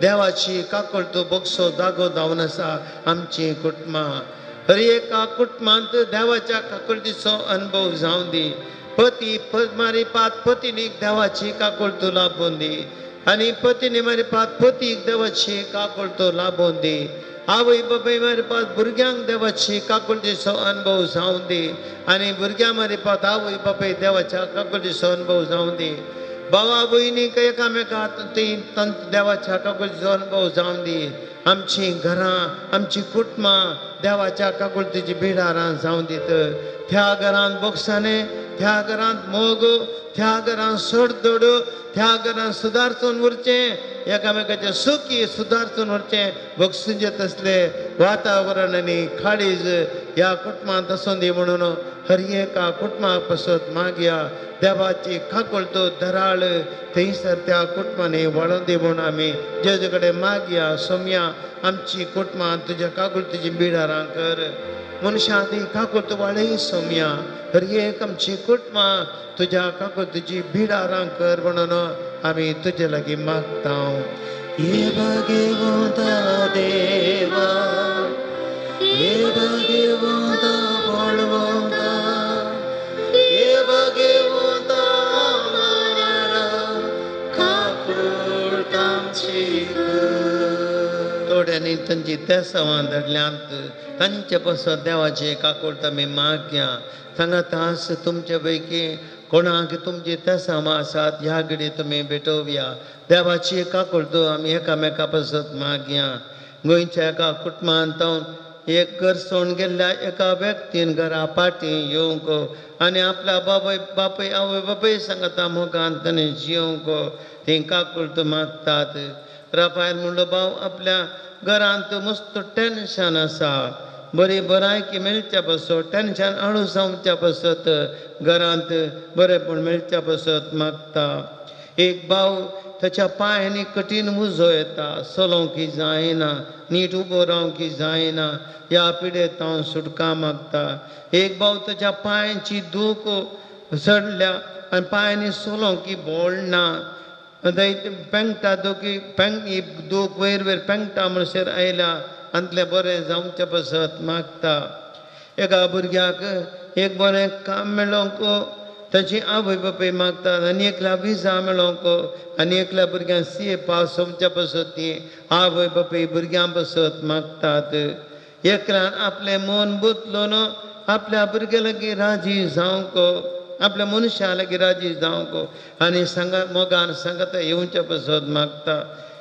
देवाची काकुळट बगसो जागो जावन आसा आमचीं कुटुंबां. हर एका कुटुंबांत देवाच्या काकुळटीचो अनुभव जावं दी. पती मारी पात पतिनीक देवाची काकुळट लाभून दी आनी पतिनी मारी पात पतीक देवाची काकुळट लाभून दी. आवय बापाय मारी पात भुरग्यांक देवाची काकुळटीचो अनुभव जावं दी आनी भुरग्यां मारी पात आवय बापाय देवाच्या काकुळटीचो अनुभव जावं दी. भावा भयणीक एकामेका ती देवाच्या काकुळटीचो अनुभव जावं दी. आमचीं घरां आमचीं कुटुंबां देवाच्या काकुळटीची बिडारां जावं दीत. त्या घरांत बोगसाणें, त्या घरांत मोग, त्या घरांत सोडदोड, त्या घरांत सुदारचून उरचें, एकामेकाचें सुखी सुदारचून उरचें, बक्षुंचें तसलें वातावरण आनी खाडीज ह्या कुटुंबांत आसूं दी म्हणून हर एका कुटुंबा पासत मागया. देवाची काकुळट धराळ थंयसर त्या कुटुंबांनी वाडोवन दी म्हणून आमी जेजे कडेन मागया. सोमया आमची कुटुंबां तुज्या काकुळटीची बिडारां कर. मनशां ती काकुळट वाडय सोमया. हर एक आमची कुटुंबां तुज्या काकुळटीची बिडारां कर म्हणून आमी तुजे लागीं मागता. हे भगवंता देवा, हे भगवंता बळवंता, हे भगवंता मारा काकुळट आमची कर. थोड्यांनी तांची तेसांवां धाडल्यांत तांचे पासत देवाची काकुळट आमी मागया. सांगात आस तुमचे पैकी कोणाक तुमची तेसांवां आसात ह्या घडी तुमी भेटोवया. देवाची काकुळट आमी एकामेका पासत मागया. गोंयच्या एका कुटुंबांत एक घर सोडून गेल्ल्या एका व्यक्तीन घरा फाटीं येवंक आनी आपल्या बापाय बापूय आवय बापूय सांगता मोगान ताणें जियोवंक ती काकुळट मागतात. राफायल म्हणलो भाव आपल्या घरांत मस्त टेन्शन आसा, बरी भलायकी मेळच्या पासत, टेन्शन आळू जावच्या पासत घरांत बरेंपण मेळच्या पासत मागता. एक भाव ताच्या पांयांनी कठीण उजो येता, चलोवंक जायना, नीट उबो रावंक जायना, ह्या पिडेंत हांव सुटका मागता. एक भाव ताच्या पांयांची दूख चडल्या आनी पांयांनी चलोवंक बोळ ना, पेंगटा दुखी पेंग दूख वयर वयर पेंगटा म्हणसर आयल्या आनी बरें जावचे पासत मागता. एका भुरग्याक एक बरें काम मेळोवंक ताची आवय बापूय मागतात आनी एकल्या विजा मेळोवंक आनी एकल्या भुरग्यांक सी ए पास जावच्या पासत ती आवय बापूय भुरग्यां पासत मागतात. एकल्यान आपलें मन बदलून आपल्या भुरग्यां लागीं राजी जावंक, आपल्या मनशां लागीं राजी जावंक आनी सांगा मोगान सांगता येवच्या पासत मागता.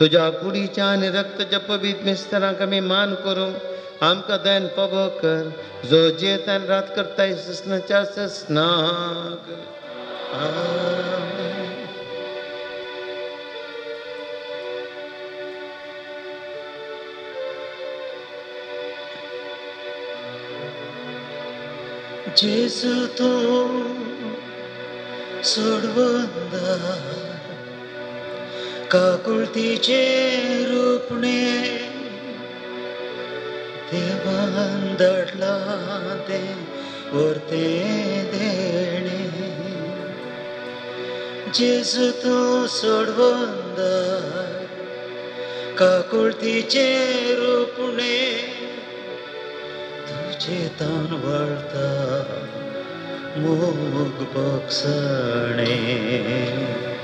तुज्या कुडीच्या आनी रक्ताच्या पवित्र मिस्तरांक आमी मान करूंक आमकां दयन पबो कर, जो जियेतान रात करताय ससनाच्या ससनाक. आमेन. जेजू तूं सोडवंदा काकुळतीचें रूपणें देवान धाडलां तें वर्तें देणें. जेजू तूं सोडवंदा काकुळतीचें रूपणें तुजें तान वळता मोग भोगसणें.